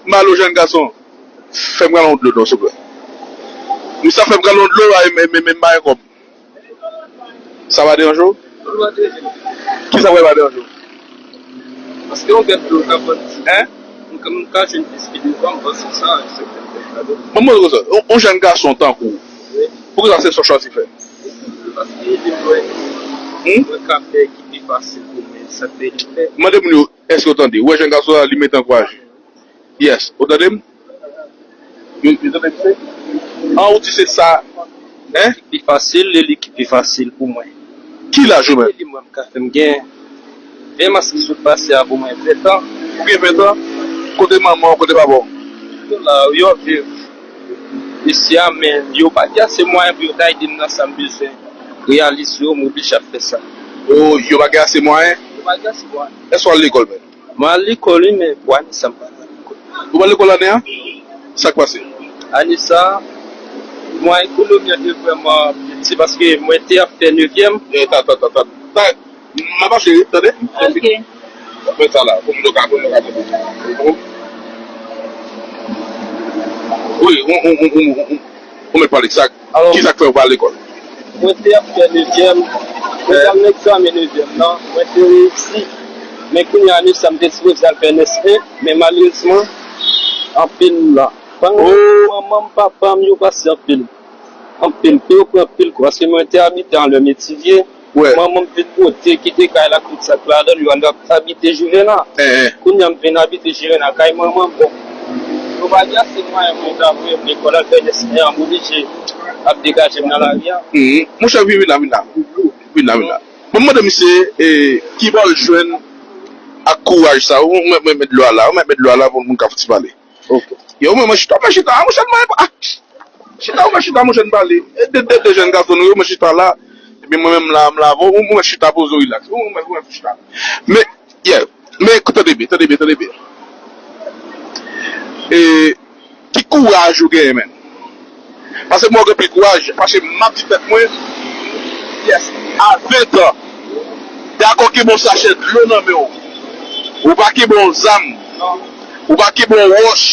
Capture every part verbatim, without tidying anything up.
M ba l yon jèn gason. Fè m galon dlo non, souple. M sa fè m galon dlo, a, m, m, m, m pa gen kòb. Sa va deranje w? Ou pa deranje m. Kisa w wè pa deranje w? Paske yon gèt dlo ka vann ti. Hein? M ka, m ka jwenn plis ki devan, m panse sa, se kado. Mwen mande konsa, yon, yon jèn gason tankou w, wi, poukisa se sa w chwazi fè? Paske li mwen, hmm? Mwen ka fè ki pi fasil pou mwen, sa k fè li fè. Mande moun yo, èske yo tande? Ou wè jèn gason la, li mete ankouraje. Yes, ou tande m? Yo, yo tande m se? An, ou di se sa, hein? Ki pi fasil, li, li ki pi fasil pou mwen. Ki laj ou menm? Li mwen, m ka fè m gen ven mas ki sot pase a pou mwen, ven tan. Ou gen ven tan? Kote manman w, kote papa w? Yo la, yo ap viv isi a, men yo pa gen ase mwayen pou yo ta ede m nan sa m bezwen reyalize yo, m oblije ap fè sa. Oh, yo pa gen ase mwayen? Yo pa gen ase mwayen. Èske w al lekòl menm? Mwen al lekòl, wi, men pou ane sa, m pa t al lekòl. Ou pa al lekòl ane a? Sa k pase? Ane sa, mwen ekonomi an te vrèman piti paske mwen te ap fè nevyèm. Eh, ta, ta, ta, ta, ta. M ap mache, wi, tande? Ok. Mwen sa la, pou m ka, pou m ka tande. Wi, on, on, on, on, on, on. Ou mèt pale, sa, alò, kisa k fè w pa al lekòl? Mwen te ap fè nevyèm, mwen te al nan egzamen nevyèm nan, mwen te reyisi. Men kounye a, ane sa, m te sipoze al fè N S en, men malerezman, anpil la. Manman m, papa m, yo pase anpil. Anpil, pou yo pran anpil kou, paske mwen te abite anlè Metivye. Wè. Manman m vin pote, kite kay la, tout sa k ladan l, yo al abite Juvena. Eh, eh. Kounye a, m vin abite Juvena, kay manman m, bon. Yo pa gen ase mwayen pou yo ta voye m lekòl, al fè N S en an, m oblije ap degaje m nan lari a. Mhm. Monchè, vin, vin la, vin la. Vin la, vin la. Bon, m mande misye, eh, ki bò l jwenn ak kouraj sa? Ou mèt, mèt, mèt dlo a la, ou mèt, mèt dlo a la pou moun ka fouti pale. Ok. Yo, mwen, mwen chita, mwen chita, ah, monchè, mwen, ah, chita, mwen chita, monchè, m pale. E de, de, de jèn gason nou yo, mwen chita la. Epi mwen menm la, m la, bon, mwen chita poze w, relax. Mwen, mwen, mwen chita. Men, yeah, men, tande byen, tande byen, tande byen. E, ki kouraj ou genyen, menm? Paske mwen gen pil kouraj, paske m ap di tèt mwen, yes, a ven tan, dakò, kenbe yon sachè dlo nan men w, ou pa kenbe yon zam, ou pa kenbe yon wòch,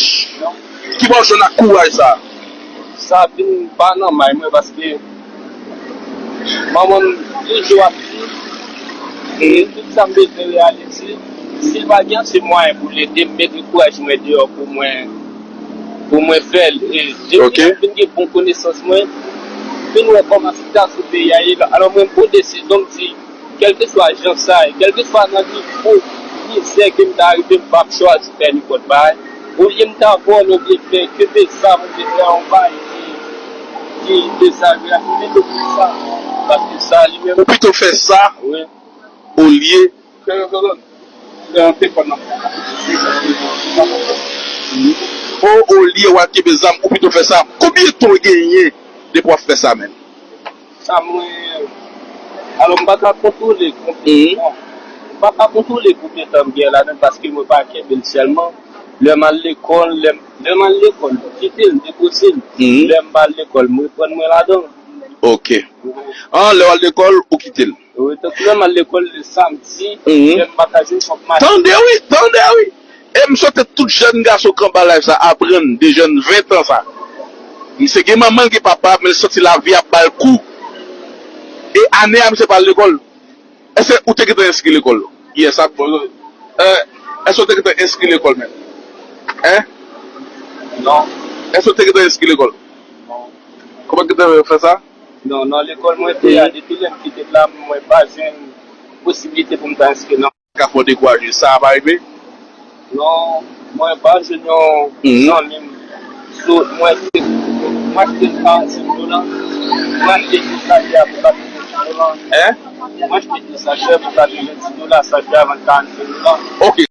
ki bò w jwenn ak kouraj sa? Sa vin pa nan may mwen, paske manman m toujou ap di, e tout sa m bezwen reyalize, si l pa gen ase mwayen pou l ede m, mete kouraj mwen deyò pou mwen, pou mwen fè l. E depi lè m vin gen bon konesans mwen, m vin wè kòman sitiyasyon peyi a ye la. Alò mwen, m pran desizyon, m di, kèlkeswa jan sa ye, kèlkeswa nan nivo mizè ke m ta rive, m p ap chwazi fè nenpòt bagay. Olye m ta vòlè oubyen fè kenbe zam oubyen fè yon bagay ki, ki dezagreyab, m pito fè sa. Paske sa li menm. Ou pito fè sa? Wi. Olye. O, olye w al kenbe zam, ou pito fè sa. Konbyen tan w genyen depi w ap fè sa menm? Sa mwen, alò, m pa ka kontwole konbyen tan. M pa ka kontwole konbyen tan m gen ladan l paske mwen pa kenbe l sèlman. Lè m al lekòl, lè m, lè m al lekòl, m kite l, m depoze l. Lè m pa al lekòl, m reprann mwen ladan l. Ok. An, lè w al lekòl, ou kite l. Wi, tankou lè m al lekòl le samdi, lè m pa ka jwenn kòb maten. Tande wi, tande wi. E m swete tout jèn gason k anba live sa aprann de jèn ven tan sa. Misye gen manman l, gen papa l, men l santi lavi ap ba l kou. E ane a, misye pa al lekòl. Èske ou te gentan enskri lekòl? Yes, ap, eh, èske ou te gentan enskri lekòl menm? Hein? Non. Èske ou te gentan enskri lekòl? Non. Ou pa t gentan fè sa? Non, non, lekòl mwen te a, depi lè m kite l la, mwen pa jwenn posiblite pou m ta enskri nan. Ka fè w dekouraje, sa pa rive? Non, mwen pa jwenn yon zanmi m. So, mwen achte, mwen achte l karannsenk dola. Mwen achte l sachè a pou katrevenndis dola. Hein? Mwen achte l sachè pou katrevenndis dola, sachè a vann karannsenk dola. Ok.